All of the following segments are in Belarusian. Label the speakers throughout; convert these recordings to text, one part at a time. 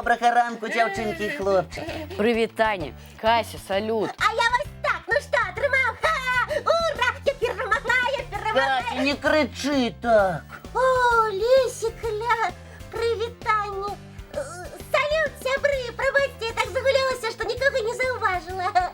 Speaker 1: Добрага ранку, дзяўчынкі і хлопчыкі.
Speaker 2: Прывітанне, Кася, салют.
Speaker 3: А я вось так, ну што, атрымаў? Ха! Ура! Я перамагла, я перамагла!
Speaker 1: Кася, не крычы так.
Speaker 3: О, Лесік, ля, прывітанне. Салют, сябры, прабачце, я так загулялася, што нікога не заўважыла.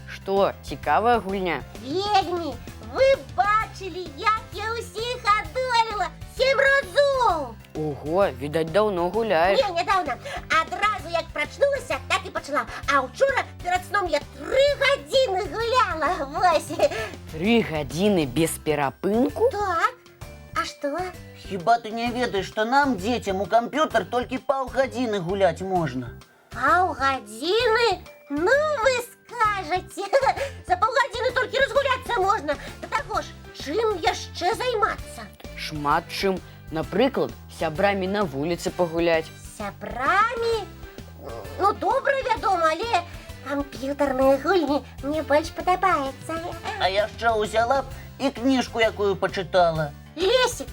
Speaker 2: Што, цікавая гульня?
Speaker 3: Вельмі, вы бачылі, як я ўсіх адолела 7 разоў.
Speaker 2: Ого, відаць, даўно гуляеш.
Speaker 3: Не, нядаўна. Адразу як прачнулася, так і пачала. А ўчора перад сном я 3 гадзіны гуляла. Вось.
Speaker 2: 3 гадзіны без перапынку?
Speaker 3: Так. А што?
Speaker 1: Хіба ты не ведаеш, што нам, дзецям, у камп'ютар толькі паўгадзіны гуляць можна?
Speaker 3: Паўгадзіны? Ну вы скажаце. За паўгадзіны толькі разгуляцца можна. Да таго ж, чым яшчэ займацца?
Speaker 2: Шмат чым. Напрыклад, з сябрамі на вуліцы пагуляць.
Speaker 3: З сябрамі? Ну, добра, вядома, але камп'ютарныя гульні мне больш падабаюцца.
Speaker 1: А яшчэ ўзяла б і кніжку якую пачытала.
Speaker 3: Лесік,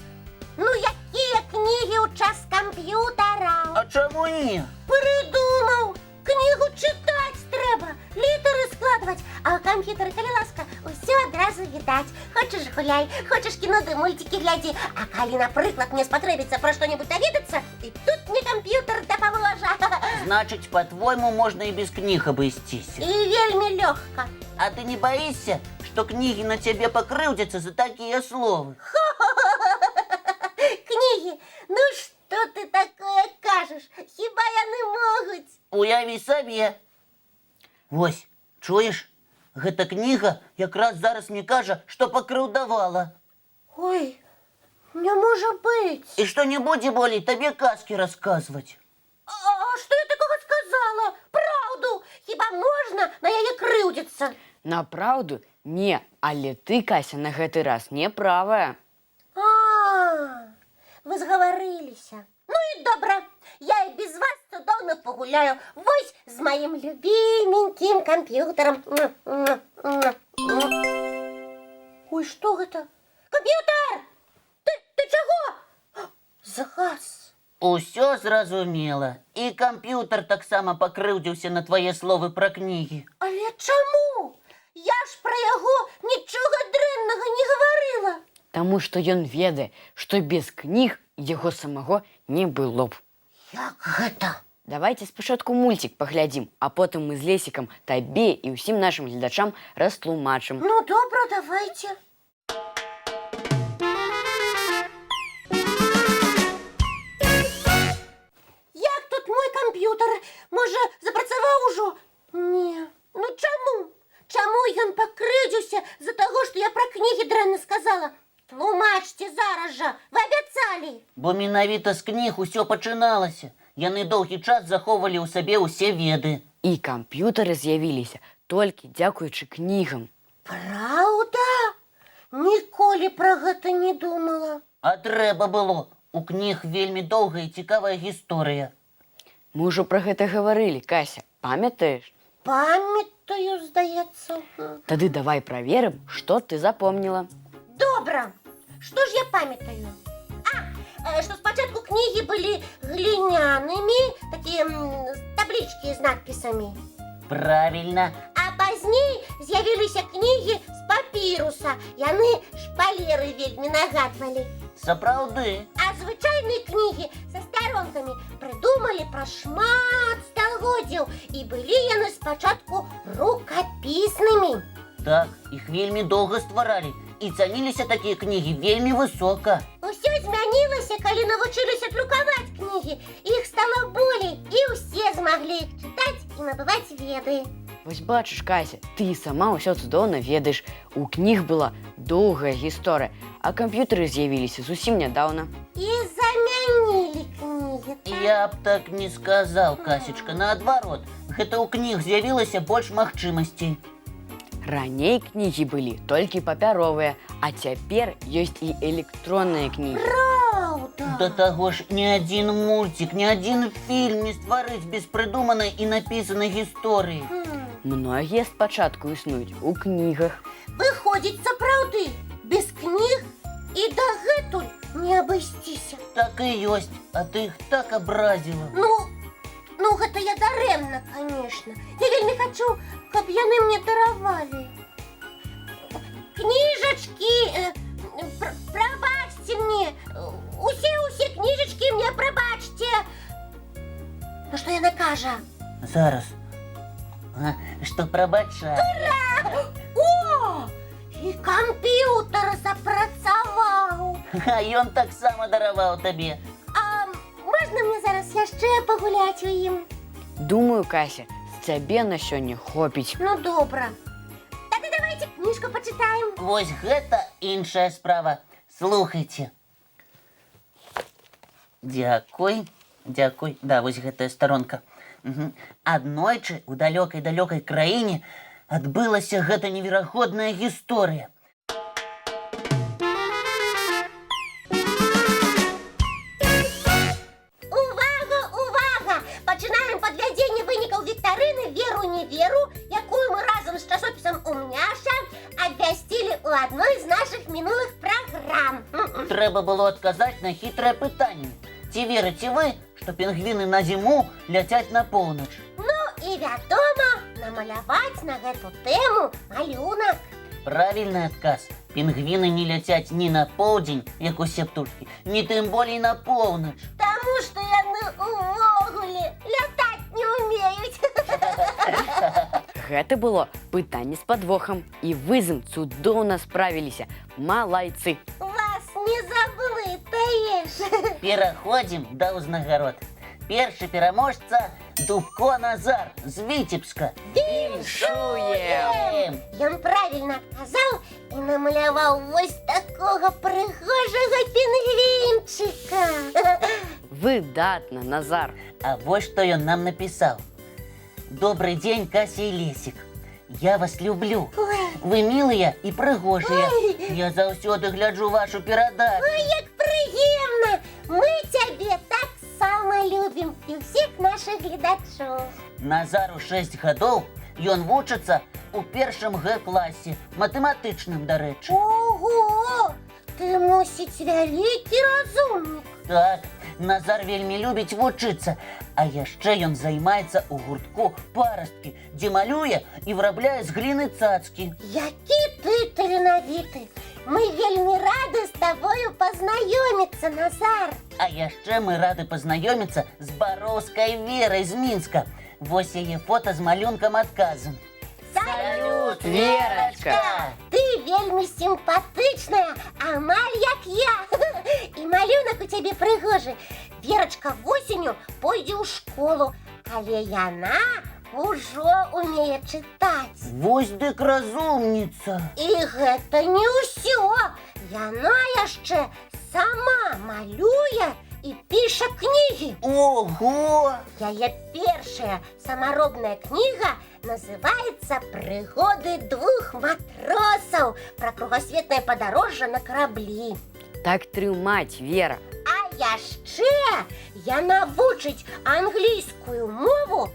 Speaker 3: ну якія кнігі ў час камп'ютара?
Speaker 1: А чаму не?
Speaker 3: Прыдумаў! Кнігу чытаць трэба, літары складваць, а ў камп'ютары, калі ласка, усё адразу відаць. Хочаш — гуляй, хочаш — кіно ды мульцікі глядзі. А калі, напрыклад, мне спатрэбіцца пра што-небудзь даведацца, і тут мне камп'ютар дапаможа.
Speaker 1: Значыць, па-твойму, можна і без кніг абысціся.
Speaker 3: І вельмі лёгка.
Speaker 1: А ты не баішся, што кнігі на цябе пакрыўдзяцца за такія словы?
Speaker 3: Кнігі, ну што ты такое кажаш? Хіба яны могуць?
Speaker 1: Уяві сабе. Вось, чуеш? Гэта кніга якраз зараз мне кажа, што пакрыўдавала.
Speaker 3: Ой, не можа быць.
Speaker 1: І што не будзе болей табе казкі расказваць.
Speaker 3: А што я такога сказала? Праўду! Хіба можна на яе крыўдзіцца?
Speaker 2: На праўду не, але ты, Кася, на гэты раз не правая.
Speaker 3: А, вы згаварыліся. Ну і добра. Я і без вас цудоўна пагуляю. Вось з маім любіменькім камп'ютарам. Ой, што гэта? Камп'ютар! Ты чаго? Згас.
Speaker 1: Усё зразумела. І камп'ютар таксама пакрыўдзіўся на твае словы пра кнігі.
Speaker 3: Але чаму? Я ж пра яго нічога дрэннага не гаварыла.
Speaker 2: Таму што ён ведае, што без кніг яго самого не было б.
Speaker 3: Як гэта?
Speaker 2: Давайте спачатку мульцік паглядзім, а потым мы з Лесікам табе і ўсім нашым гледачам растлумачым.
Speaker 3: Ну, добра, давайте. Як тут мой камп'ютар? Можа, запрацаваў ужо? Не. Ну чаму? Чаму ён пакрыўдзіўся з-за таго, што я пра кнігі дрэнна сказала? Тлумачце зараз жа, вы абяцалі.
Speaker 1: Бо менавіта з кніг усё пачыналася. Яны доўгі час захоўвалі ў сабе ўсе веды.
Speaker 2: І камп'ютары з'явіліся толькі дзякуючы кнігам.
Speaker 3: Праўда? Ніколі пра гэта не думала.
Speaker 1: А трэба было. У кніг вельмі доўгая і цікавая гісторыя.
Speaker 2: Мы ўжо пра гэта гаварылі, Кася, памятаеш?
Speaker 3: Памятаю, здаецца.
Speaker 2: Тады давай праверым, што ты запомніла.
Speaker 3: Добра. Што ж я памятаю? А, што спачатку кнігі былі глінянымі, такія таблічкі з надпісамі.
Speaker 1: Правільна.
Speaker 3: А пазней з'явіліся кнігі з папіруса. Яны шпалеры вельмі нагадвалі.
Speaker 1: Сапраўды.
Speaker 3: А звычайныя кнігі са старонкамі прыдумалі праз шмат стагоддзяў, і былі яны спачатку рукапіснымі.
Speaker 1: Так, іх вельмі доўга стваралі. І цаніліся такія кнігі вельмі высока.
Speaker 3: Усё змянілася, калі навучыліся друкаваць кнігі. Іх стала болей, і ўсе змаглі іх чытаць і набываць веды.
Speaker 2: Вось бачыш, Кася, ты і сама ўсё цудоўна ведаеш. У кніг была доўгая гісторыя, а камп'ютары з'явіліся зусім нядаўна.
Speaker 3: І замянілі кнігі. Так?
Speaker 1: Я б так не сказаў, Касечка, наадварот. Гэта ў кніг з'явілася больш магчымасцей.
Speaker 2: Раней кнігі былі толькі папяровыя, а цяпер ёсць і электронныя кнігі.
Speaker 3: Праўда.
Speaker 1: Да таго ж, ні адзін мульцік, ні адзін фільм не стварыць без прыдуманай і напісанай гісторыі.
Speaker 2: Многія спачатку існуюць у кнігах.
Speaker 3: Выходзіць, сапраўды, без кніг і дагэтуль не абысціся.
Speaker 1: Так і ёсць, а ты іх так абразіла.
Speaker 3: Ну, Ну, гэта я дарэмна, конечно. Я вельмі хачу, каб яны мне даравалі. Кніжачкі, прабачце мне. Усе, усе кніжачкі мне прабачце. Ну, што яна кажа?
Speaker 1: Зараз. А, што прабачае.
Speaker 3: О! І камп'ютар запрацаваў.
Speaker 1: А ён таксама дараваў табе.
Speaker 3: А можна мне зараз яшчэ пагуляць у ім?
Speaker 2: Думаю, Кася, з цябе на сёння хопіць.
Speaker 3: Ну, добра. Тады давайте кніжку пачытаем.
Speaker 1: Вось гэта іншая справа. Слухайте. Дзякуй, дзякуй. Да, вось гэтая старонка. Мгм. Аднойчы у далёкай-далёкай краіне адбылася гэта неверагодная гісторыя.
Speaker 3: Увага, увага! Пачынаем падвядзенне вынікаў віктарыны «Веру, не веру», якую мы разам з часопісам «Умняша» абвясцілі ў адной з нашых мінулых праграм.
Speaker 1: Трэба было адказаць на хітрае пытанне. Ці верыце вы, што пінгвіны на зіму ляцяць на поўнач?
Speaker 3: Ну і вядома, намаляваць на гэту тэму малюнак.
Speaker 1: Правільны адказ. Пінгвіны не ляцяць ні на поўдзень, як усе птушкі, ні тым болей на поўнач.
Speaker 3: Таму што яны увогуле лятаць не ўмеюць.
Speaker 2: Гэта было пытанне з падвохам, і вы з ім цудоўна справіліся. Малайцы!
Speaker 3: Вас не заблытаеш.
Speaker 1: Пераходзім да ўзнагарод. Першы пераможца Дубко Назар з Віцебска.
Speaker 2: Віншуем!
Speaker 3: Ён правільна адказаў і намаляваў вось такога прыгожага пінгвінчыка.
Speaker 2: Выдатна, Назар!
Speaker 1: А вось што ён нам напісаў. Добрый дзень, Кася і Лесік. Я вас люблю.
Speaker 3: Ой,
Speaker 1: Вы мілыя і прыгожыя.
Speaker 3: Ой.
Speaker 1: Я заўсёды гляджу вашу перадачу.
Speaker 3: Ой, як прыемна! Мы цябе таксама любім і ўсіх нашых гледачоў.
Speaker 1: Назару 6 гадоў, ён вучыцца ў першым Г-класе, матэматычным, дарэчы.
Speaker 3: Ого! Ты, мусіць, вялікі разумнік.
Speaker 1: Так, Назар вельмі любіць вучыцца, а яшчэ ён займаецца ў гуртку «Парасткі», дзе малюе і вырабляе з гліны цацкі.
Speaker 3: Які ты таленавіты! Мы вельмі рады з табою пазнаёміцца, Назар.
Speaker 1: А яшчэ мы рады пазнаёміцца з Бароўскай Верай з Мінска. Вось яе фота з малюнкам адказам.
Speaker 3: Салют,
Speaker 2: Верачка!
Speaker 3: Ты вельмі сімпатычная, амаль як я. І малюнак у цябе прыгожы. Верачка восенню пойдзе ў школу, але яна ўжо умее чытаць.
Speaker 1: Вось дык разумніца.
Speaker 3: І гэта не ўсё. Яна яшчэ сама малюе і піша кнігі.
Speaker 1: Ого!
Speaker 3: Яе першая самаробная кніга называецца «Прыгоды двух матросаў» пра кругасветнае падарожжа на караблі.
Speaker 2: Так трымаць, Вера!
Speaker 3: А яшчэ яна вучыць англійскую мову,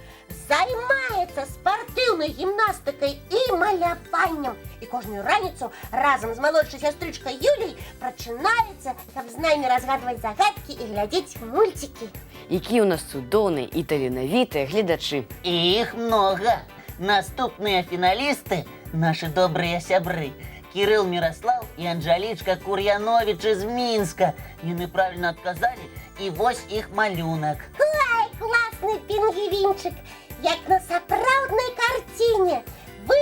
Speaker 3: займаецца спартыўнай гімнастыкай і маляваннем. І кожную раніцу разам з малодшай сястрычкай Юляй прачынаецца, каб з намі разгадваць загадкі і глядзець мульцікі.
Speaker 2: Якія ў нас цудоўныя і таленавітыя гледачы.
Speaker 1: І іх многа. Наступныя фіналісты — нашы добрыя сябры. Кірыл Міраслаў і Анжалічка Кур'янович з Мінска. Яны правільна адказалі, і вось іх малюнак.
Speaker 3: Ай, класны пінгвінчык, як на сапраўднай карціне. Вы,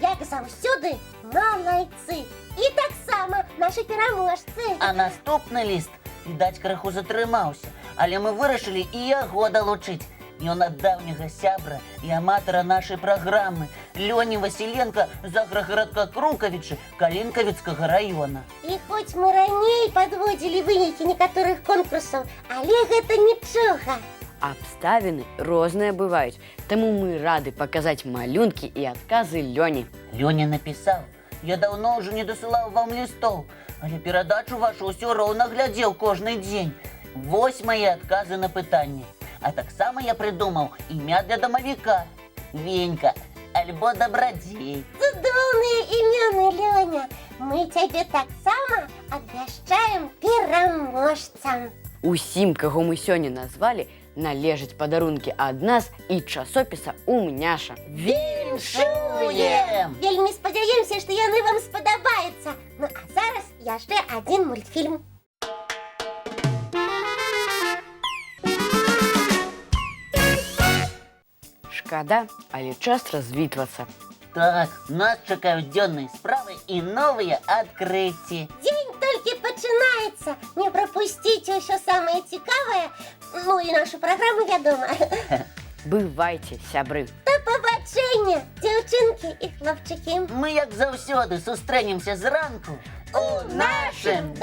Speaker 3: як заўсёды, малайцы. І таксама нашы пераможцы.
Speaker 1: А наступны ліст, відаць, крыху затрымаўся, але мы вырашылі і яго далучыць. Ён ад даўняга сябра і аматара нашай праграмы Лёні Васіленка з аграгарадка Крукавічы Калінкавіцкага раёна.
Speaker 3: І хоць мы раней падводзілі вынікі некаторых конкурсаў, але гэта нічога.
Speaker 2: Абставіны розныя бываюць, таму мы рады паказаць малюнкі і адказы Лёні.
Speaker 1: Лёня напісаў: «Я даўно ўжо не дасылаў вам лістоў, але перадачу вашу ўсё роўна глядзеў кожны дзень. Вось мае адказы на пытанні. А таксама я прыдумаў імя для дамавіка. Венька, альбо Дабрадзей».
Speaker 3: Цудоўныя імёны, Лёня. Мы цябе таксама абвяшчаем пераможцам.
Speaker 2: Усім, каго мы сёння назвалі, належаць падарункі ад нас і часопіса «Умняша».
Speaker 1: Віншуем!
Speaker 3: Вельмі спадзяемся, што яны вам спадабаюцца. Ну а зараз яшчэ адзін мультфільм.
Speaker 2: Шкада, але час развітвацца.
Speaker 1: Так, нас чакаюць дзённыя справы і новыя адкрыцці.
Speaker 3: Дзень толькі пачынаецца. Не прапусціце ўсё самае цікавае. Ну і нашу праграму, вядома.
Speaker 2: Бывайце, сябры!
Speaker 3: Да пабачэння, дзяўчынкі і хлопчыкі.
Speaker 1: Мы, як заўсёды, сустрэнемся зранку
Speaker 3: У нашым